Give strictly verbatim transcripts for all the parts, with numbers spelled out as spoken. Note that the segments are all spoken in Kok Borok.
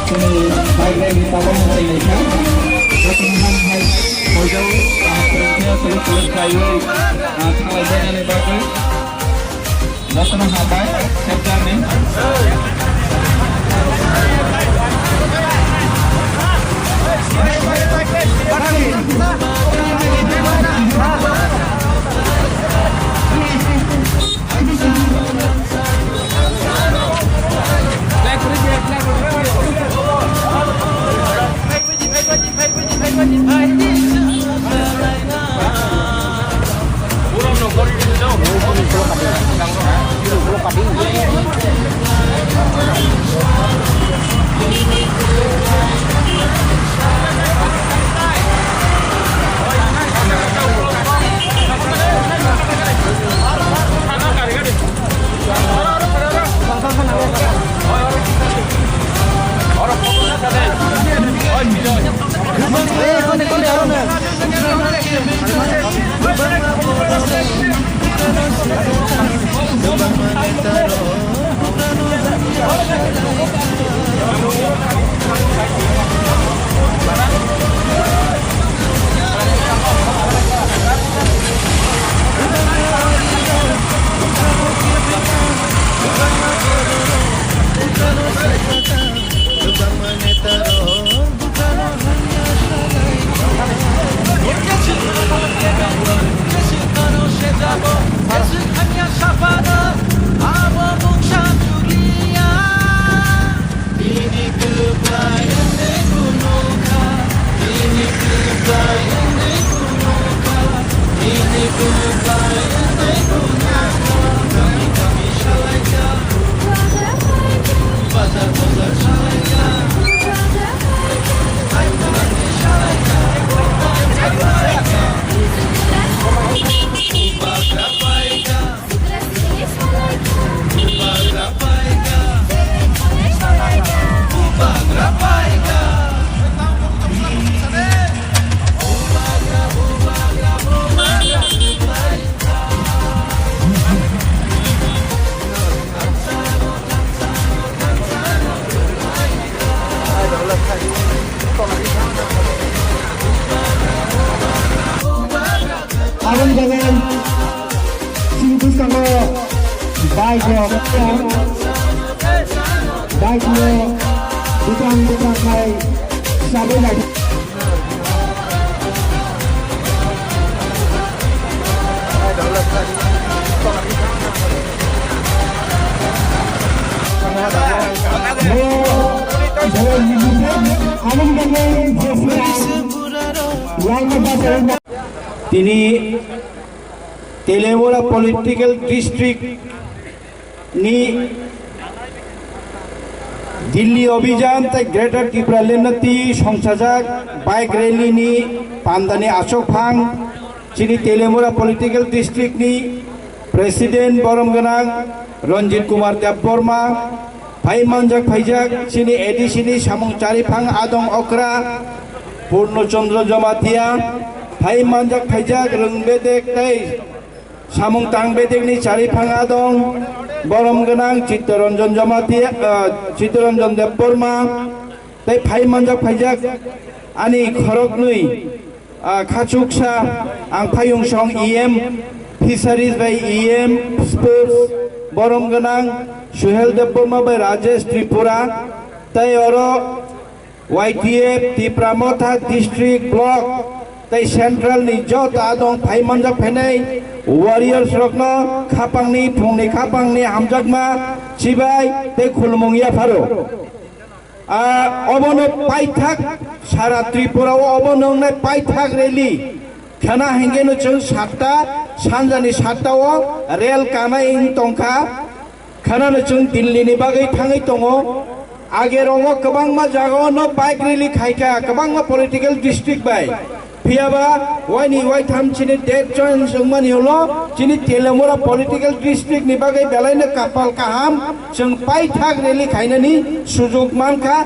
Chini bai bai ni tabang tei naikha. Jotono hai hai pojao, ah, phaikhe tolok tolok khlaiwi, ah, thanglai bainani bagwi. Jotono hambai, khepjani. Aboni bagwi chini bwskango bike rok, bike no bwtang bwtang khai sabwi lai. Tini Teliamura Political District ni Delhi Abhijan tei Greater Tipraland no twi songchajak bike rally ni pandani achukphang chini Teliamura Political District ni President borom gwnang Ranjit Kumar Debbarma, phai manjak phaijak chini A D C ni samung chariphang adong okra Purno Chandra Jamatia, phai manjak phaijak rwng bedek tei samung tang bedekni chariphang adong borom gwnang Chittaranjan Jamatia, ah, Chittaranjan Debbarma, tei phai manjak phaijak ani khoroknwi, ah, khachuksa ang phayung song E M Fisheries bai E M Sports borom gwnang Suhel Debbarma bai Rajesh Tripura, tei oro Y T F Tipra Motha District Block tei Central ni joto adong phai manjak phainai warriors rokno khapangni phungni khapangni hamjakma chibai tei khulumung yapharo. Ah, obono paithak sara Tripura o obono wngnai paithak rally khana hingeno chwng satta sanjani satta o rel kanai wng tongkha. Khana no chwng Delhi ni bagwi thangwi tongo. Age rongo kwbangma jaga o no bike rally khaikha, kwbangma political district bai. Phiyaba waini waitham chini date join wngmani ulo chini Teliamura political district ni bagwi belaino kapal kaham chwng paithak rally khainani sujuk mankha,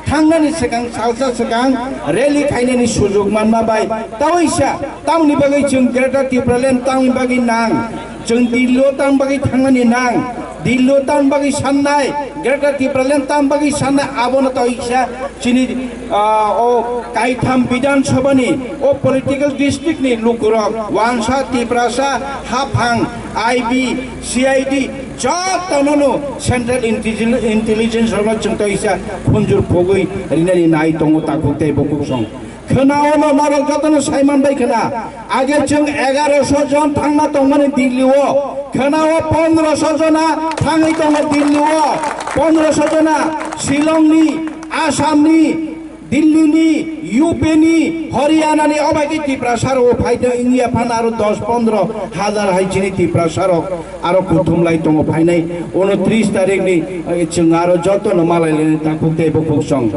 thangnani swkang salsa swkang rally khainani sujuk manma bai. Taoisa tamni bagwi chwng Greater Tipraland tamni bagwi nang, chwng Delhi o tam bagwi thangnani nang, Delhi o tam bagwi sannai, Greater Tipraland tam bagwi sannai, abono taoisa chini ah, o kaitham Bidhan Sabha ni o political district ni lukurok Wangsa, Tiprasa, Haphang, I B, C I D jotono no Central Intelli-, Intelligence rokno chwng taisa khunjur pogwi rinani nai tongo takhuk tei bukhuk song. Khwnao no norok jotono saiman bai khwna. Age chwng egaroso jon thangna tongmani Delhi o. Khwnao pondroso jona thangwi tongo Delhi o. Pondroso jona Shillong ni, Assam ni, Delhi ni, U P ni, Haryana ni, obai khe Tiprasa rok phai tong wngya phano aro dos pondro hajar hai chini Tiprasa rok aro kuthum lai tongo phainai. Unotris tarik ni, eh, chwng aro joto no malai lai takhuk tei bukhuk song.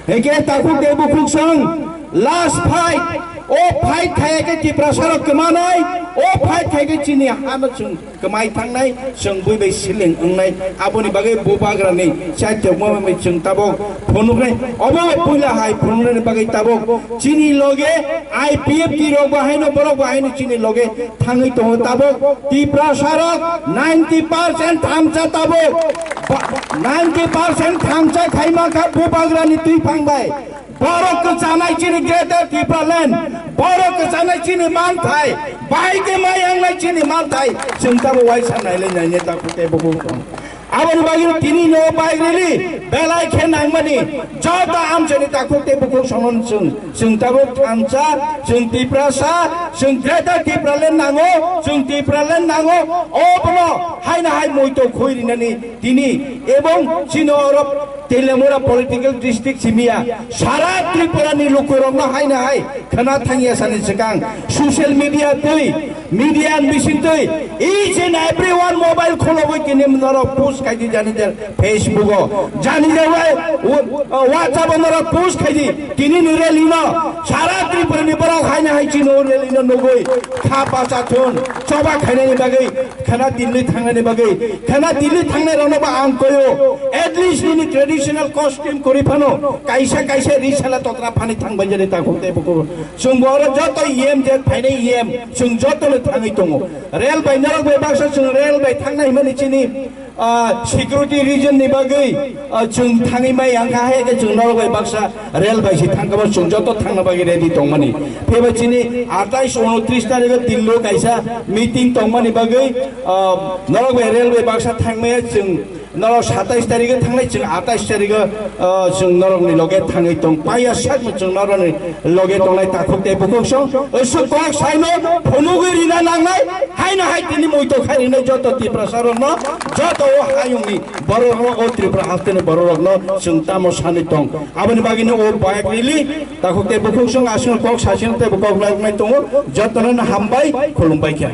Heke takhuk tei bukhuk song last fight. O fight khaya khe Tiprasa rok kwmanai, o fight khaya khe chini hano chwng kwmai thangnai, chwng bui bai siling wngnai, aboni bagwi bubagrani chaitokma bai chwng tabok phunuknai, obo puila hai phunuknani bagwi tabok chini loge I P F T rok bo haino borok bo haino chini loge thangwi tongo tabok Tiprasa rok ninety percent thamsa tabok ba-, ninety percent thamsa khaima kha bubagrani twi phang bai. Borok kwchanai chini Greater Tipraland, borok kwchanai chini manthai, bai khe mai wngnai chini manthai, chwng tamo waisa nailai naine takhuk tei bukhuk song. Aboni bagwi tini no bike rally belai khe nangmani joto amchaini takhuk tei bukhuk songno chwng, chwng tabuk thansa, chwng Tiprasa, chwng Greater Tipraland nango, chwng Tipraland nango, obono haino hai muitu khui rinani tini ebong chini oro Teliamura political district simiya, sara Tripura ni lukurokno haino hai khwna thangya sani swkang social media twi, media bising twi, each and everyone mobile khulogwi tini norok post khaidi jani jar Facebook o, jani jar wai, w-, WhatsApp o norok post khaidi, tini ni rally no sara Tripura ni borok haino hai chini rally no nugwi kha pacha thun choba khainani bagwi. Khana Delhi thangnani bagwi, khana Delhi thangnai rokno ba ang koyo, at least nini traditional costume kwrwi phano, kaisa kaisa risala totra phani thangbai jani takhuk tei bukhuk. Chwng bo oro joto E M je phainai E M, chwng joto no thangwi tongo. Rail bai norok bai baksa chwng rail bai thangnai hwnmani chini, ah, security reason ni bagwi, ah, chwng thangwi mai ang kha, hai khe chwng norok bai baksa Rail bai se thang kabo chwng joto thangna bagwi ready tongmani. Phiya ba chini atais unotris tarikh o Delhi o kaisa meeting tongmani bagwi, ah, norok bai rail bai baksa thangmaya chwng norok satais tarikh o thangnai chwng atais tarikh o, ah, chwng norok ni loge thangwi tong paiya sakno chwng norok ni loge tongnai takhuk tei bukhuk song. Oiso kok saino phunugwi rina nangnai haino hai tini muitu khai rinai joto Tiprasa rokno joto o hayungni borok rok o Tripura haste ni borok rokno chwng tamo sanwi tong. Aboni bagwino o bike rally takhuk tei bukhuk song aswk kok sasing tei kok lai tongo, jotono no hambai khulumbai kha.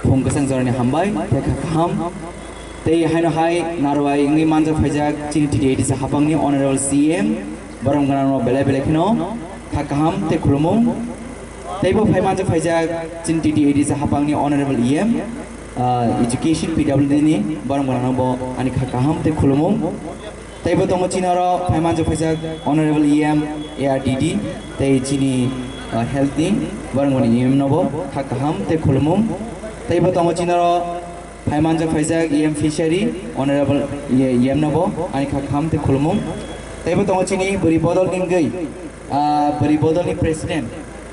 Phung kwchang jorani hambai tei kha kaham. Tei haino hai narwai wngwi manjak phaijak chini T T A D C hapangni honorable C M, borok gwnangno belai belai kheno kha kaham tei khulumung. Teibo phai manjak phaijak chini T T A D C hapangni honorable E M, ah, education P W D ni borok gwnangno bo ani kha kaham tei khulumung. Teibo tongo chini oro phai manjak phaijak Honorable E M A R D D tei chini, ah, health ni borok ni E M no bo kha kaham tei khulumung. Teibo tongo chini oro phai manjak phaijak E M Fishery Honorable E M no bo ani kha kaham tei khulumung. Teibo tongo chini bwrwi bodol ni wngwi, ah, bwrwi bodol ni president,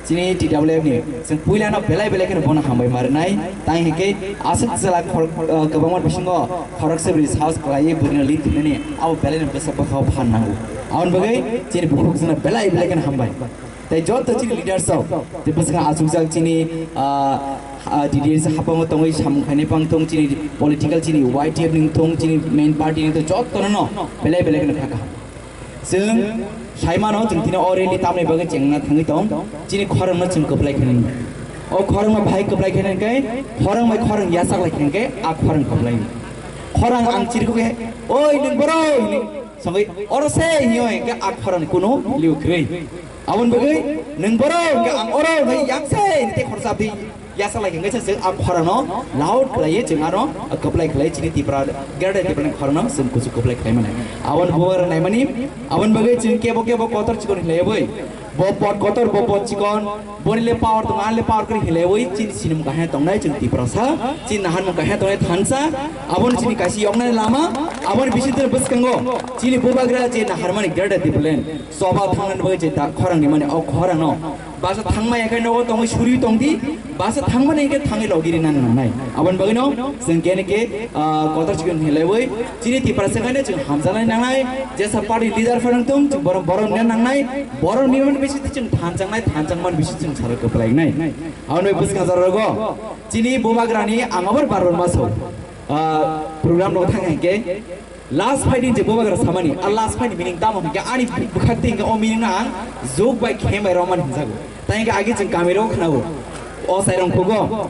chini T W F ni, chwng puila no belai belai kheno bono hambai ma rwnai, tang hinkhe aswk chwla khor-, ah, kwbangma bisingo khoroksa bwrwi sahos khlaiwi bwrwino lead khlainani abo belai no bwsa bwkhao phan nango. Aboni bagwi chini bukhuk chwngno belai belai kheno hambai. Tei joto chini leaders rok, tei bwswkang achukjak chini, ah, ah, D D S hapango tongwi samung khainai pang thung, chini political, chini Y T F ni thung, chini main party ni thung, jotono no belai belai kheno kha kaham. Chwng sai mano, chwng tini o rally tamni bagwi chengna thangwi tong, chini khorangno chwng kwplai khainani. O khorangno bahai kwplai khainani khe khorang bai khorang yachak lai khainani khe a khorang kwplai. Khorang ang chirikhu khe, "Oi, nwng boro?" hinwi songwi, "Oro se," hinwi khe a khorang kuno liu kwrwi. Aboni bagwi nwng boro hwnkhe ang oro hwnkhe yang se hwnwi tei khorsa abdi yasa lai hwnkhe se chwng a khorangno loud khlaiwi chwng ano kwplai khlaiwi chini Tipra Greater Tipraland khorangno chwng kuchuk kwplai khlai mani. Aboni bubagra naimani, aboni bagwi chwng kebo kebo kotor chikon hinlaiwi bo pot kotor, bo pot chikon, boni le power tongo, ani le power kwrwi hinlaiwi chini sinimung kaham tongnai chwng Tiprasa, chini naharmung kaham tongnai thansa, aboni chini kaisa yoknai lama, aboni bisingtwi bwskango chini bubagra je naharmani Greater Tipraland. Choba thangnani bagwi je ta khorang rimani, o khorangno basa thangmaya khe nogo tongwi suri tongdi, basa thangmani khe thangwi logi rinani nangnai. Aboni bagwino chwng kene khe, ah, kotor chikon hinlaiwi chini Tiprasa khaino chwng hamjaknai nangnai, jesa party leader phano tong chwng borom borom nen nangnai, borom nimani bisi chwng thanjaknai, thanjakmani bisi chwng salo kwplainai. Aboni bwskang jora rogo chini bubagrani ang abar bar bar maso, ah, program no thang hwnkhe, last fighting je bubagra samani, a last fighting meaning tamo hwnkhe ani bwkhak twi hwnkhe o meaning no ang jug bai khem bai romani hinjago. Tai hwnkhe agi chwng kami rogo khnago. O sai rong phugo.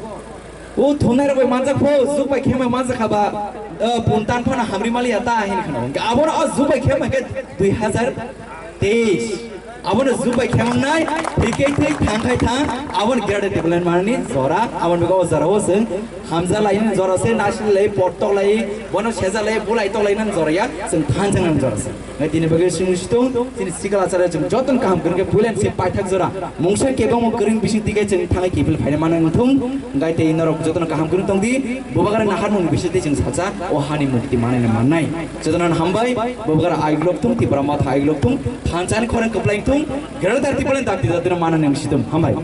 O thumnai rok bai manjak pho, jug bai khem bai manjak khaba, eh, bun tan phano hamri maliya ta hin khnago. Hwnkhe abono o jug bai khem bai khe dui hazar teis. Abono jug bai khemangnai, thik khai thik, thang khai thang, abono Greater Tipraland manani jora, aboni bagwi o jora o chwng hamja lainani jora se, nasi lai, pot tok lai, bono seja lai, bulai tok lainani jora ya, chwng thansa nani jora se. Ngai tini bagwi chwng situng, tini sikla chara chwng joton kaham kwrwng khe pulen se paithak jora, mungsa kebengmo kwrwng bising tike chwng thangai kiphil phaina manang thung, ngai tei norok jotono kaham kwrwng tongdi, bubagra naharmung bising tei chwng sacha, o hani mukti manai na mannai. Jotono hambai, bubagra aiglok thung, Tipra Motha aiglok thung, thansa ni khorang kwplai thung, Greater Tipraland dakti dakti no manang nang situng. Hambai.